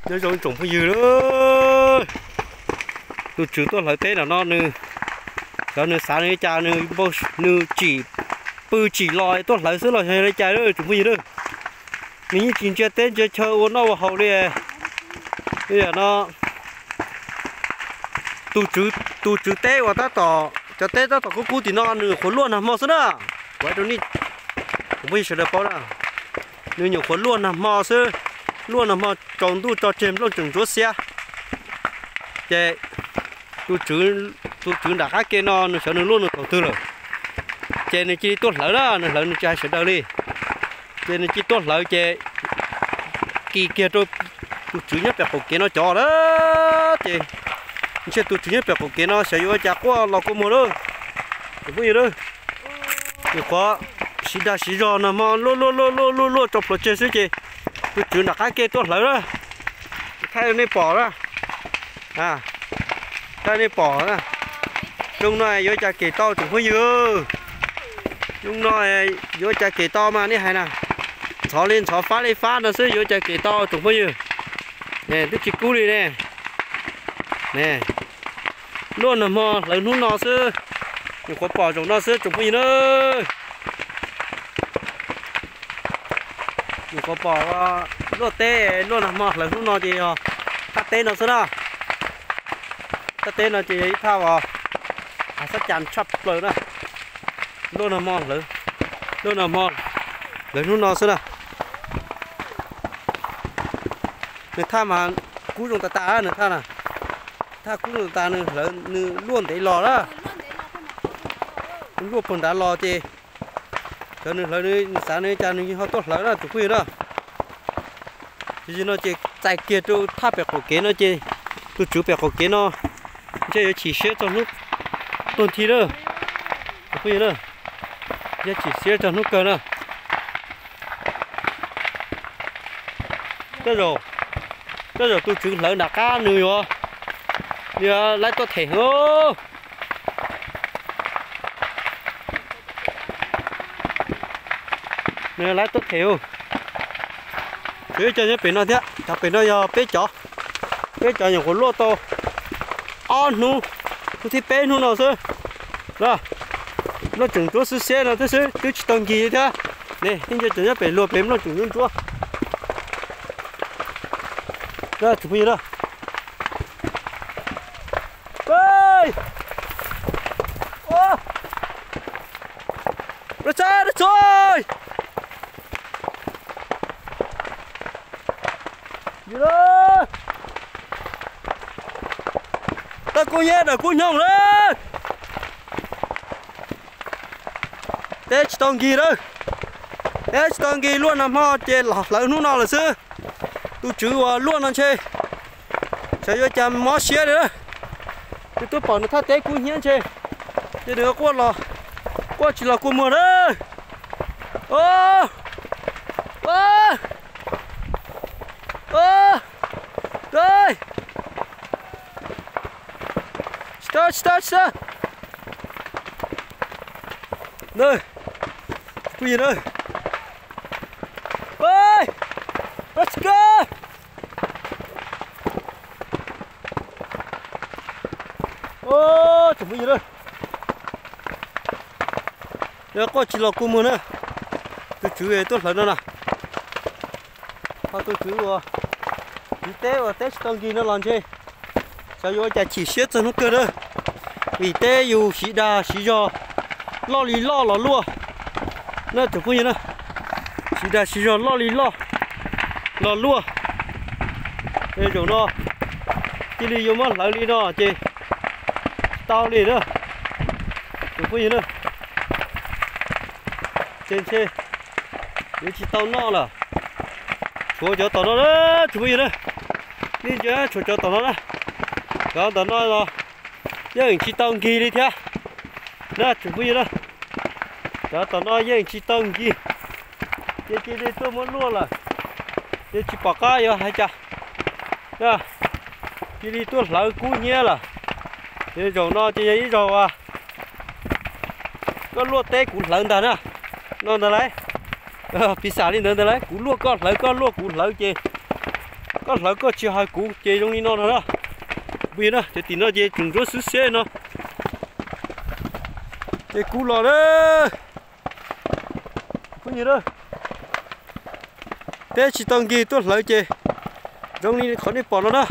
Nyob zoo tsoom phooj ywg, tus tswv tuaj hlawv teb no no nws, xyov nws xav nws li cas, nws npau, nws tsim pw tsim los tuaj hlawv xwb los yog li cas tsoom phooj ywg. Nws yeej tsis ntsia teb ntsia chaw ua noj ua haus li. Li no, tus tswv, tus tswv teb uas tab tom, cov teb tab tom kub kub tim no nws nyuam qhuav luaj nag hmo xwb na. Kuv hais rau nej tsoom phooj ywg sawv daws paub na, nws nyuam qhuav luaj nag hmo xwb, luaj nag hmo tsaus ntuj tso tseg nplooj tseem ntsuab xiab. Ces tus tswv, tus tswv nram qab ke no nws xyov nws luaj nws thaum twg lawm, ces nws cia li tuaj hlawv na, nws hlawv nws tsis hais sawv daws li. Ces nws cia li tuaj hlawv ces kis kiag rau tus tswv nyob pem qaum kev no cov na. Ces ntshe tus tswv nyob pem qaum kev no xyov yuav ua cas quaj los kua muag lawm. Tsoom phooj ywg, nyuam qhuav siv dag siv zog nag hmo luaj luaj luaj luaj luaj luaj tso plhuav tseg xwb ces tus tswv nram qab ke tuaj hlawv na. Thaij nej pom na, thaij nej pom na. Zoo no yuav cas kem tau tsoom phooj ywg, zoo no yuav cas kem tau mas nej hais na. Ntxhov li ntxhov fab li fab no xwb yuav cas kem tau tsoom phooj ywg. Twb tsis kub li ne. Luaj nag hmo hlawv hnub no xwb, nyuam qhuav pom zaum no xwb tsoom phooj ywg na. Nyuam qhuav pom luaj teb luaj nag hmo hlawv hnub no ces yog thaj teb no xwb na. Thaj teb no ces yog ib thaj uas hav xab cas tshaj plaws na. Luaj nag hmo hlawv, luaj nag hmo hlawv hnub no xwb na. Nws thaj mas kub zoo tas tas nws thaj na. Thaj kub zoo tas tas nws hlawv nws luaj ntev los na. Luaj puag nrad los ces cov nws hlawv nws xav nws cas nws ho tuaj hlawv na tsoom phooj ywg na. Ces no ces txais kiag rau thaj pem qaum kev no ces tus tswv pem qaum kev no ntshe yuav chim siab txog hnub tuag nthi na. Tsoom phooj ywg na, yuav chim siab txog hnub kawg na. Tej zaum, tej zaum tus tswv hlawv nram qab nws yuav, nws yuav laib tuaj them heev. Nws yuav laib tuaj them. Tshuav ib co nyob pem no thiab, cov pem no yog peb cov, peb cov nyuam qhuav luaj tau ob hnub, hnub thib peb hnub no xwb. Nplooj tseem ntsuab xwb xiab no thiab xwb twb tsis tau nkig thiab. Ne, tib nco cov nyob pem luag pem nplooj tseem ntsuab ntsuab. Tsoom phooj ywg na, tau kub hnyiab dawm kub hnyooj lawm. Teb tsis tau nkig lawm, teb tsis tau nkig, luaj nag hmo ces los hlawv hnub no lawm xwb. Tus tswv uas luaj no ntshe xyov yuav cas mob siab li. Nws twb pom nws thaj teb kub hnyiab ntshe, ces nws quaj los, quaj tsis los kua muag na. Tsis tau, tsis tau, tsis tau. Phooj ywg na, tsis kawg. Tsoom phooj ywg na, quaj tsis los kua muag na. Tus tswv tuaj hlawv no na, ho tus tswv uas tiv teb uas teb tsis tau nkig no los ntshe xyov yuav ua cas chim siab txog hnub kawg na. Vim teb yus siv dag siv zog loj li loj los luaj na tsoom phooj ywg na, siv dag siv zog loj li loj los luaj. Zaum no cia li yuav muab hlawv li no ces tsis tau li na tsoom phooj ywg na. Ces ntshe yuav tsis tau noj lawm. Tshuav cov tom no na tsoom phooj ywg na, nej ntsia tshuav cov tom no na, cov tom no los yeej tsis tau nkig li thiab na tsoom phooj ywg na. Cov tom no yeej tsis tau nkig, ces cia li tuaj muab luaj lawm, ces tsis pom qab yuav hais cas. Cia li tuaj hlawv kub hnyiab lawm. Ces zaum no ces yog ib zaug uas koj luaj teb kuv hlawv ntag na, no ntag lauj. Piv xam li ntawd ntag lauj, kuv luaj koj hlawv, koj luaj kuv hlawv ces Koj hlawv koj tsis hais kuv ces zoo li no no na. Phooj ywg na, ces tim no ces tseem ntsuab xwb xiab no. Ces kuv los na. Phooj ywg na, teb tsis tau nkig tuaj hlawv ces zoo li qhov nej pom no na.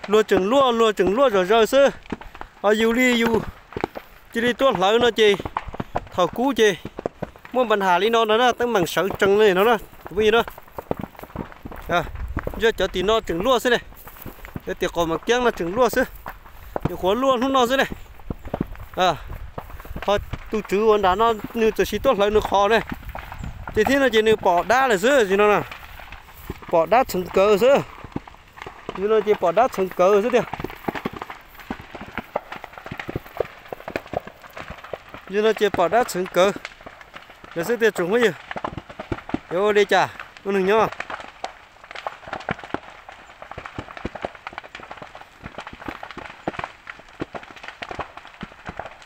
Luag tseem luaj, luag tseem luaj zom zaws xwb. Ho yus li yus cia li tuaj hlawv no ces thaum kub ces muaj npa nham li no no na, teeb meem sawv tsees li no na, phooj ywg na. Ntsia cov tim no tseem luaj xwb ne, cov tim qaum mas kiab no tseem luaj xwb, nyuam qhuav luaj hnub no xwb ne. Ho tus tswv uas nram no nws txawm sis tuaj hlawv nws qhov ne, ces thiab no ces nws pom dab lawm xwb no, pom dab txheev kawg xwb. Yus no ces pom dab txheev kawg xwb tiag. Yus no ces pom dab txheev kawg lawm xwb tiag tsoom phooj ywg. Yuav ua li cas ua neeg nyob?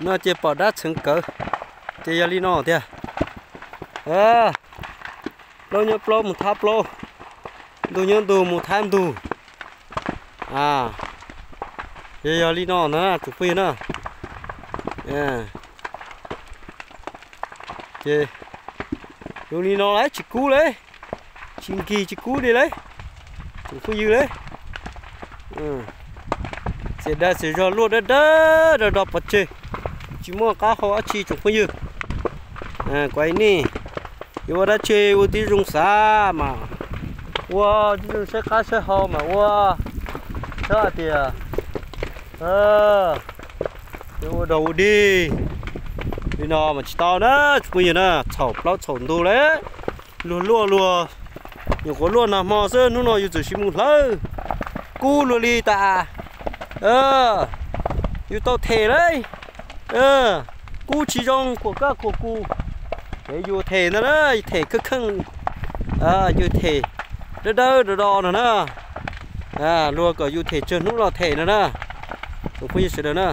No ces pom dab txheev kawg, ces yog li no tiag. Plaub nyob plaub mus thab plaub, ntug nyob ntug mus thab ntug. Ces yog li no na tsoom phooj ywg na. Ces zoo li no lawm tsis kub lawm, tsis nkig tsis kub li lawm tsoom phooj ywg lawm. Txias dag txias zog luaj dawb dawb do do pov tseg, tsis muaj qab hau dab tsi tsoom phooj ywg. Kuv hais nej, yuav ua dab tsi ua tib zoo xav mas ua, tib zoo saib qab saib hau mas ua, txhob hais tias yuav ua dog ua dig li no mas tsis tau na tsoom phooj ywg na. Txhaum plaub txhaum ntug lawm, luag luaj luag, nyuam qhuav luaj nag hmo xwb, hnub no yus txawm sis mus hlawv, kub luag li tas. Yus tau them lawm, kub tsis zoo khuam kaj khuam kuv, es yus them ntag na, them kheej kheej, yus them dawb dawb do do no na, luag kom yus them tsawg hnub los them no na, tsoom phooj ywg sawv daws na.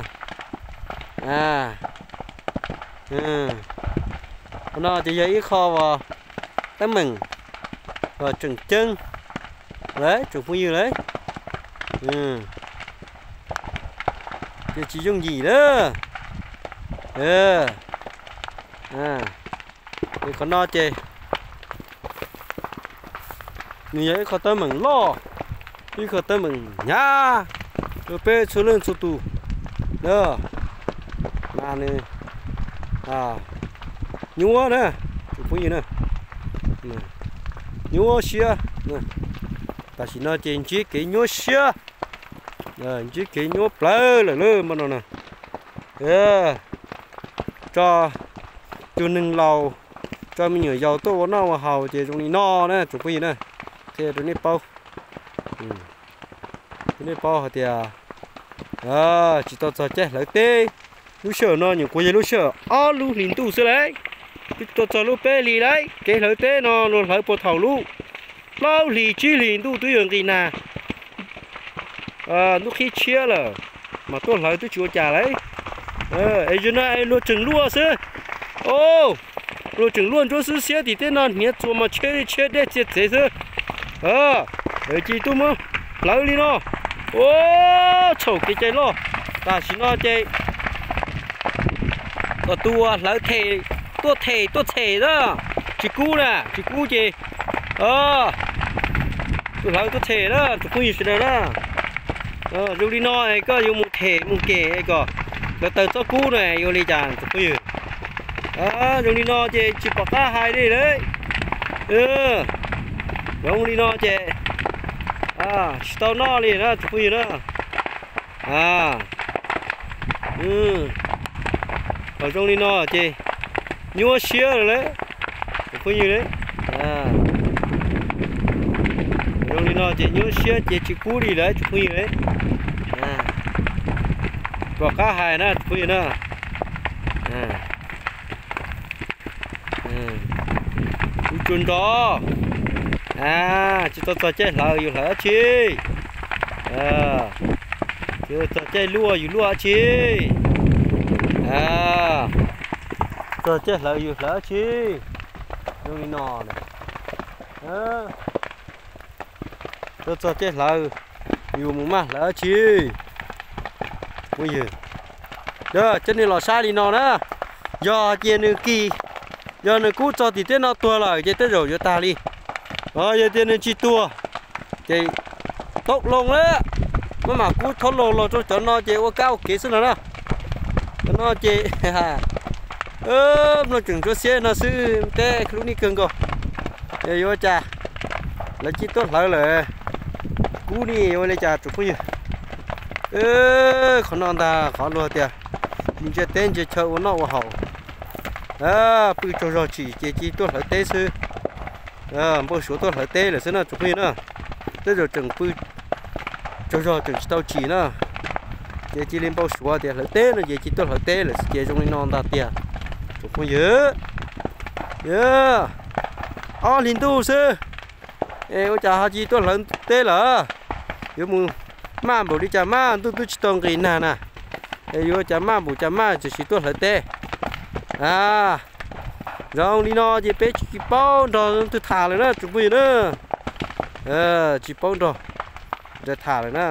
Qhov no ces yog ib qho uas teeb meem uas tseem ceeb lawm tsoom phooj ywg lawm, ces tsis yooj yim lawm. Ces qhov no ces nws yog ib qho teeb meem loj, ib qho teeb meem hnyav rau peb txhua leej txhua tus na. Mas nws nyuaj na, tsoom phooj ywg na, nyuaj siab. Tam sim no ces ntsib kev nyuaj siab, ntsib kev nyuaj plawv lawm lawm mo no na. Tso, tus neeg laus tso me nyuam yaus tuaj ua noj ua haus ces zoo li no na tsoom phooj ywg na. Qhia rau nej paub, rau nej paub hais tias tsis tau txog caij hlawv teb. Lub sij hawm no nyuam qhuav yog lub sij hawm ob lub hlis ntuj xwb lauj, twb tsis tau txog lub peb hlis lauj. Kev hlawv teb no luag hlawv puag thaum lub plaub hlis tsib hlis ntuj twb yuav nqis nag, ntuj qhib tshiab lawm mas tuaj hlawv twb tsis ua cas lauj. Es zaum no es luag tseem luaj xwb. Luag tseem luaj ntsuab xwb xiab tim teb no hniav txuas mas tshiab tshiab dej txiag txev xwb. Ces tuaj muab hlawv li no. Txhaum kev cai loj. Tam sim no ces kom tus hlawv them tuaj them tuaj them na, tsis kub na, tsis kub ces tus hlawv tuaj them na tsoom phooj ywg sawv daws na. Zoo li no es koj yuav mus them mus kem kom lawv taws txoj kub na yuav li cas tsoom phooj ywg? Zoo li no ces tsis pom qab hais li lauj. Zoo li no ces tsis tau noj li na tsoom phooj ywg na. Thaum zoo li no ces nyuaj siab lawm lauj, tsoom phooj ywg lauj. Zoo li no ces nyuaj siab ces tsis kub li lawm tsoom phooj ywg lauj. Pom qab hais na tsoom phooj ywg na. Kuv tsuas nrov, tsis tau txog caij hlawv yus hlawv dab tsi, tsis tau txog caij luaj yus luaj dab tsi, txog caij hlawv yus hlawv dab tsi. Zoo li no na, Tuaj txog tej hlawv, yus mus maj hlawv dab tsi. Phooj ywg, cov nej los saib li no na, yog hais tias nws kis, yog nws kub txog tim teb no tuag lawm ces tej zaum yuav tag li. Yog tias nws tsis tuag ces tau loo lawm, maj mam kub thob loo los rau cov no ces ua kab ua kev xwb no na. Cov no ces mloog tseem ntsuab xiab no xwb, teb hlub nej kawg nkaus. Yuav ua cas, lawv cia tuaj hlawv lawm, kub nej yuav ua li cas tsoom phooj ywg. Qhov no ntag qhov luag tias ntsia teb ntsia chaw ua noj ua haus, pw tsaug zog tsim ces cia tuaj hlawv teb xwb. Npau suav tuaj hlawv teb lawm xwb no tsoom phooj ywg na. Tej zaum tseem pw tsaug zog tseem tsis tau tsim na, ces cia li npau suav tias hlawv teb no ces cia tuaj hlawv teb lawm xwb ces zoo li no ntag tiag tsoom phooj ywg. Ob hlis ntuj xwb es ua cas ho cia tuaj hlawv teb lawm? Yuav mus maj npaum li cas maj, ntuj twb tsis tau nqis nag na, es yuav ua cas maj npaum cas maj, tsuas cia tuaj hlawv teb. Zoo li no ces peb tsis paub nrog leej twg tham lawm na tsoom phooj ywg na. Tsis paub nrog leej twg tham lawm na.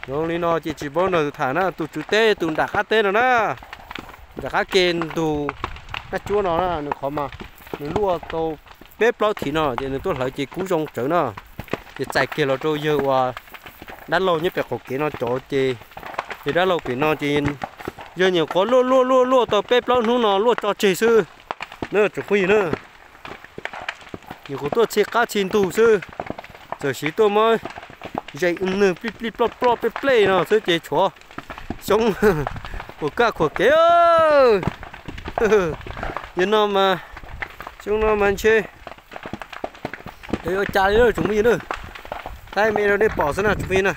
Zoo li no ces tsis paub nrog leej twg tham na, tus tswv teb tus nram qab teb no na, nram qab ke ntug nab cuab no na, nws qhov mas nws luaj tau peb plaub thim no ces nws tuaj hlawv ces kub zoo tsawv no, ces txais kiag los rau yawg uas dab laug nyob pem qaum kev no cov ces, yawg dab laug pem no ces yawg nyuam qhuav luaj luaj luaj luaj tau peb plaub hnub no luaj tso tseg xwb na tsoom phooj ywg na. Nyuam qhuav tuaj txhij qab txhij ntug xwb, txawm siv tuaj muab zes nwg plij plij ploj ploj plej plej no xwb ces tshuav xyoob khuam kaj khuam kev. Yog no mas, xyoo no mas ntshe yuav ua cas li tsoom phooj ywg na. Thaij me rau nej pom xwb na tsoom phooj ywg na.